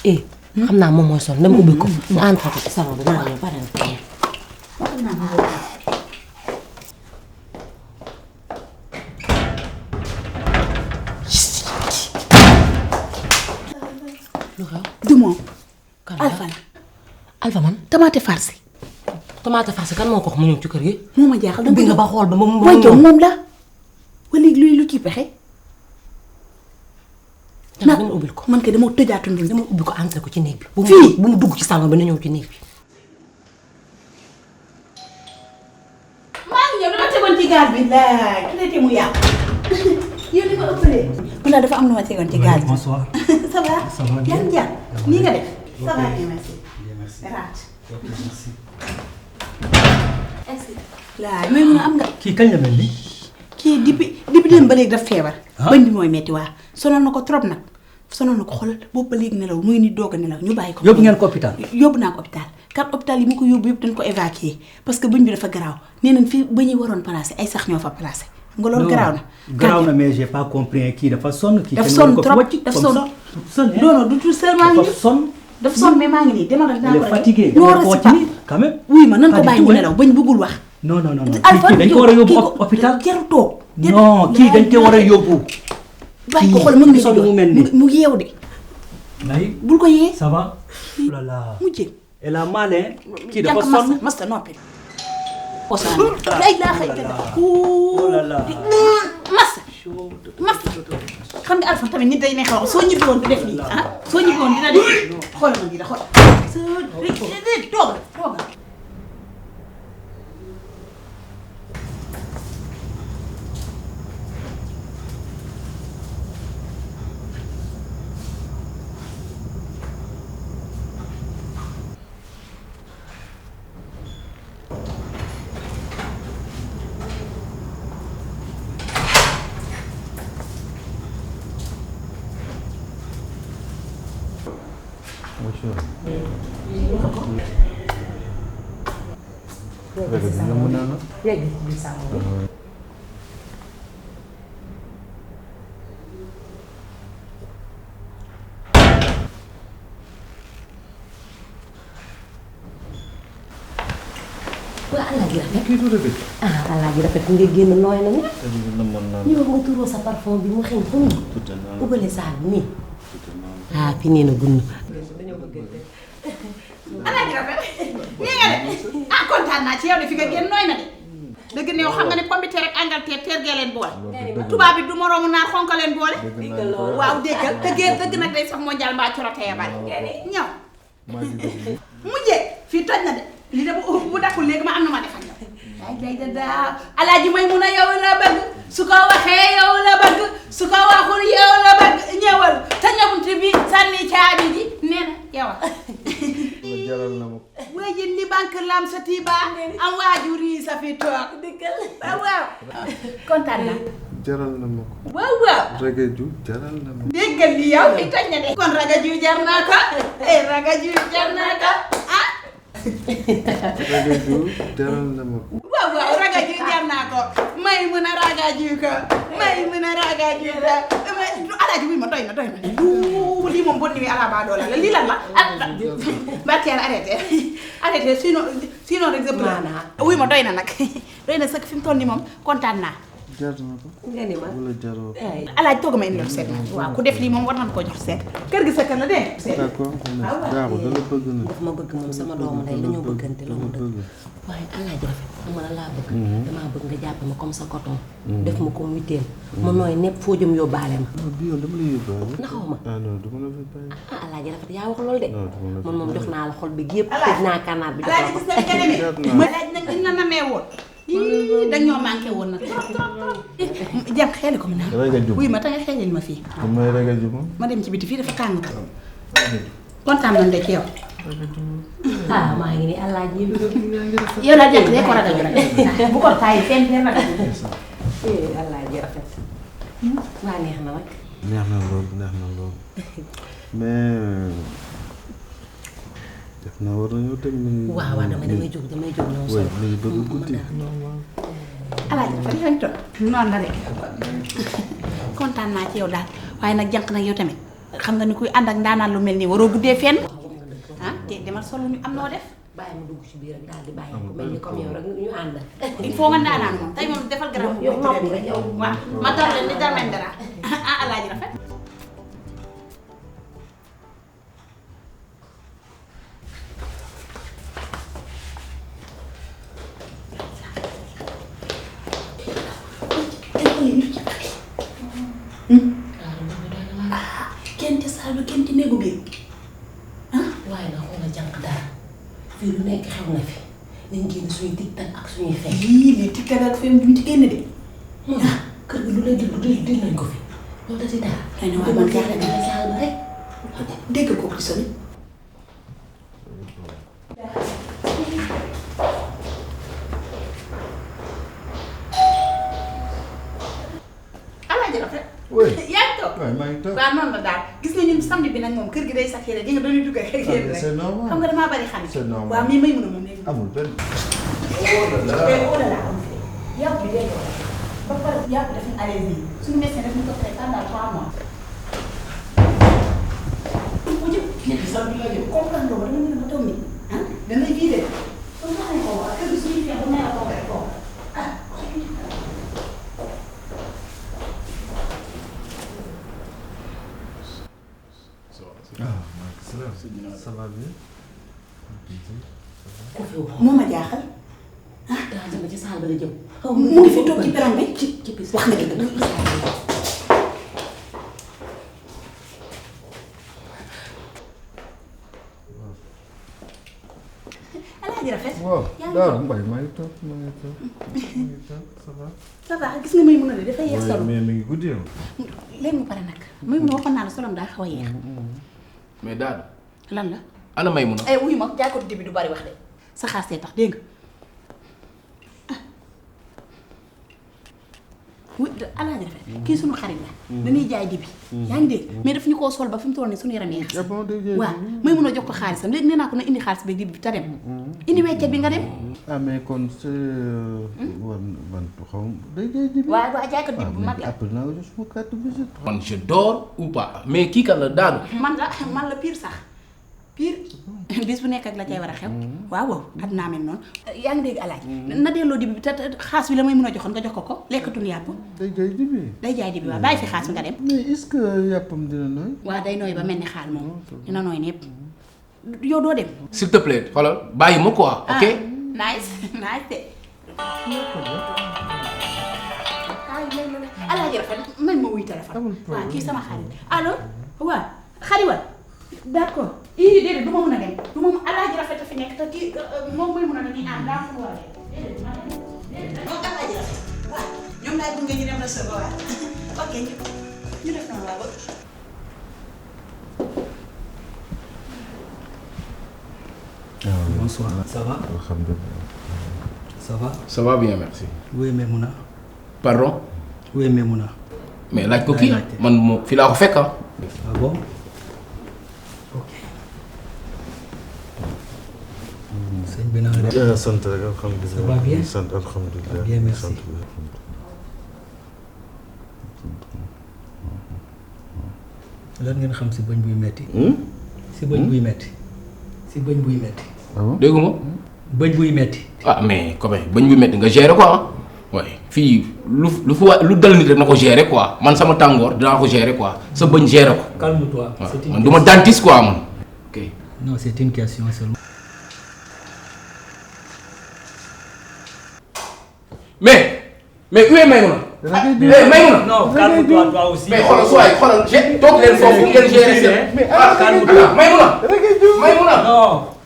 eh xam naa moom mooy sol dama ubbi ko mu ànd fa ci salon bi naa ñëw pare na lu xew du moom Alpha la Alpha man tomate farci kan moo ko wax mu ñëw ci kër gi moo ma jaaxal ubbi nga ba xool ba moom la wala luy lu ci pexe dama ubbil ko man kay dama tëjaatu ndim dama ubbi ko entré ko ci néeg bi fii bu mu dugg ci salon bi na ñëw ci néeg bi maa ngi ñëw dama tegoon ci gaz bi la ki ne te mu yàqu yow li ma ëppalee mun naa dafa am lu ma tegoon ci gaz bi bonsoir ça va ça va bien yan jàpp nii nga def ça va bien merci raat laa mais mun a am nga kii kañ la mel ni kii depuis dem ba léegi daf feebar bañ bi mooy metti waa sonal na ko trop nag sonal na ko xoolal boobu ba léegi nelaw muy nit doog a nelaw ñu bàyyi ko yóbbu ngeen ko hôpital yóbbu naa ko hôpital kat hôpital yi mu ko yóbbu yëpp dañ ko évacuer parce que bëñ bi dafa garaaw nee nañ fii ba ñuy waroon placé ay sax ñoo fa placé xam nga loolu garaaw na garaaw na mais j'ai pas compris kii dafa sonn kii dafa sonn trop dafa sonn non du tout seul maa ngi dafa sonn dafa sonn mais maa ngi nii demal rek il est fatigué ñoo war a si quand même wuy ma nan ko bàyyi mu nelaw bañ bëggul wax non Alpha dañ ko war a yóbbu hôpital jaru toog non kii dañ ko war a yóbbu bàyyi ko xool mu ngi sonn mu mel ni mu yeew de nay bul ko yee ça va oh là là mu jëm elle a mal kii dafa sonn masta noppi osaan lay laa xëy oh là là masta xam nga Alpha tamit nit day neex wax soo ñibbi woon du def lii soo ñibbi woon dina def xoolal ma di da xool toogal Alaaji rafet nga génn nooy na ni ñëw nga turoo sa parfum bi mu xeeñ fu mu ubale saal bi nii fi nee na gunn Alaaji rafet nii nga de kontaan naa ci yow de fi nga génn nooy na de dëgg ne yow xam nga ne pombiteer ak Angleterre tergee leen boole tubaab bi du moroomu naar xonka leen boole waaw déggal tëggee dëgg nag day sax mondial mbaa corotee bari ñëw mujjee fii toj na de li de bu dakkul léegi ma am na ma defal yow day da Alaaji may mun a yow la bëgg su ko waxee yow la bëgg su ko waxul yow la bëgg ñëwal te ñëwunte bi sànni caabi ji nee na yow jaral na ma way jën li banque lam sa tiiba am waajur yi sa fi toog waaw kontaan naa jaral na ma ko waaw ragaju jaral na ma déggal li yow fi toj na de kon ragaju jar naa ko ragaju jar naa ko ragaju jaral na ma ko waaw ragaju jar naa ko may mën a ragaju ko Alaaji wi ma doy na lii moom bon ni wi ala ba doola la lii lan la barkeel arrêté sinon rek zëpp la wuy ma doy na nag doy na sëkk fi mu toll nii moom kontaan naa jar na ko nga ni ma wala jaroo Alaaji togg ma indi la seet waaw ku def lii moom war nañ ko jox seet kër gi sa kër la de seet d'accord daaw dala bëgg na daf ma bëgg moom sama doomu ndey dañoo bëggante la mu dëgg waaye Alaaji rafet xam nga laa bëgg damaa bëgg nga jàpp ma comme sa coton def ma comme witteen ma nooy nepp foo jëm yóbbaale ma bi yoon dama lay yóbbaale naxaw ma non dama la fay bàyyi Alaaji rafet yaa wax loolu de man moom jox naa la xol bi gépp Alaaji tëj naa kanaat bi jox la Alaaji ko gis nga nga demee Alaaji nag dañ la namee woon dañ ñoo manqué woon nag trop jàpp xeeli ko mu naan ragaju wuy ma ta nga xeelil ma fii damay ragaju ma ma dem ci biti fii dafa tàng ko kontaan nañ de ci yow maa ngi nii Alaaji yow daal jàpp de ko ragaju rek bu ko taay fenn fenn ragaju Alaaji rafet waa neex na nag neex na loolu mais def naa war nañoo teg ni waaw damay jóg ñoom way mi ngi bëgg guddi Alaaji dafa di toog noonu la de kontaan naa ci yow daal waaye nag jànq nag yow tamit xam nga ni kuy ànd ak ndaanaan lu mel nii waroo guddee fenn ah te demal solo ñu am noo def bàyyi ma dugg ci biir rek daal di bàyyi ko mel ni comme yow rek ñu ànd. il faut nga ndaanaan moom tey moom defal garab yow noppi rek yow. waaw ma dar leen ni dar leen dara ah alaaji rafet kenn ci saal bi kenn ci néegu biir waaye nag xoolal jànq dara fii lu nekk xew na fi nañ génn suñuy tiktak ak suñuy fen. yii lii tiktak ak fen duñ ci génn de kër gi lu lay jël dégg nañ ko fi loolu da si dara. xëy na waaye man jaaxle na dina saal ba rek. dégg ko ci soli alaaji rafet oui yaa ngi toog waaye maa ngi toog. waaw noonu la daal gis nga ñun samedi bi nag moom kër gi day sakkee gi nga dañuy dugg ak yéen rek c'est normal. xam nga damaa bari xarit C'est normal. waaw mais may mun a moom léegi amul benn. yàpp bi day ba pare yàpp daf ñu allergie suñu médecin daf ñu ko traité pendant 3 mois. bu jëm ñetti sax bi la jëm comprendre loolu dama ne ma taw mi ah damay vidé comme ça lañ ko wax kër gi suñu fee bu may la toog rek toog ah. Ça va bien. ku fi wax. moo ma jaaxal daa jëm ci saal ba la jëm. mu ngi fi toog ci peron bi ci bis. wax nga dëgg alaaji rafet waaw yaa ngi Daara toog. Mbaye maa ngi toog ça va. ça va gis nga may mun a de dafay yeex solo mais mi ngi guddi yow. léegi mu pare nag may mun a waxoon naa la solom daa xaw a yeex mais daal lan la ana Maymuna ay wuyu ma jaay ko dibi du bari wax de sa xaasee tax dégg nga wuy alaaji rafet kii suñu xarit la dañuy jaay dibi yaa ngi dégg mais daf ñu koo sol ba fi mu toll nii suñu yaram yi xas bon dégg waaw may mun a jox ko xaalisam léegi nee naa ko na indi xaalis bi dibi bi te dem indi weccet bi nga dem ah mais kon c'est war man xaw ma day jaay jibi. waaw waaw jaay ko dibi bu mag la après naa ko jox suma carte visite. man je dors ou pas mais kii kan la daal man la pire sax pire bis bu nekk ak la cay war a xew waaw waaw àddinaa mel noonu yaa ngi dégg alaaj na delloo dibi bi te xaas bi la may mën a joxoon nga jox ko lekkatun yàpp day jaay jibi. day jaay dibi waaw bàyyi fi xaas bi nga dem mais est-ce que yàppam dina nooy. waaw day nooy ba mel ni xaal moom dina nooy népp yow doo dem s'il te plaît xoolal bàyyi ma quoi ok nice nice de alaaji rafet man ma wuy téléphone Amul problème. waaw kii sama xarit allo waaw xariwal d'accord ii déedéet du ma mën a dem du ma alaaji rafet a fi nekk te kii moom mooy mën a dañuy ànd daa ko war a dem déedéet du ma dem déedéet moom alaaji rafet waaw ñoom laay gunge ñu dem la sa waaw ok ñu def noonu waaw Bonsoir. Ça va? alhamdulilah. Ça va? ça va bien merci Oui, Maimouna. pardon Oui, Maimouna. mais laaj ko kii man moo fi laa ko fekk ah Ah bon? Ok. Sëñ bi na nga def? sant rek alhamdulilah. Ça va bien? sant alhamdulilah. Bien, merci. sant lan ngeen xam si bëñ buy metti? Si bëñ buy metti. Si bëñ buy metti. ah bon. dégguma Bëñ buy metti. ah mais quand même bañ bu metti nga gérer quoi ah waaye fii lu dal nit rek na ko gérer quoi man sama tàngoor dinaa ko gérer quoi sa bëñ gérer ko Calme-toi. waaw C'est une man du ma dentiste quoi man ok Non, c'est une question seulement. mais où est Maymuna Maymuna Non, calme-toi toi aussi. mais xoolal toog leen foofu ngeen gérer seen Calme-toi. Maymuna Non.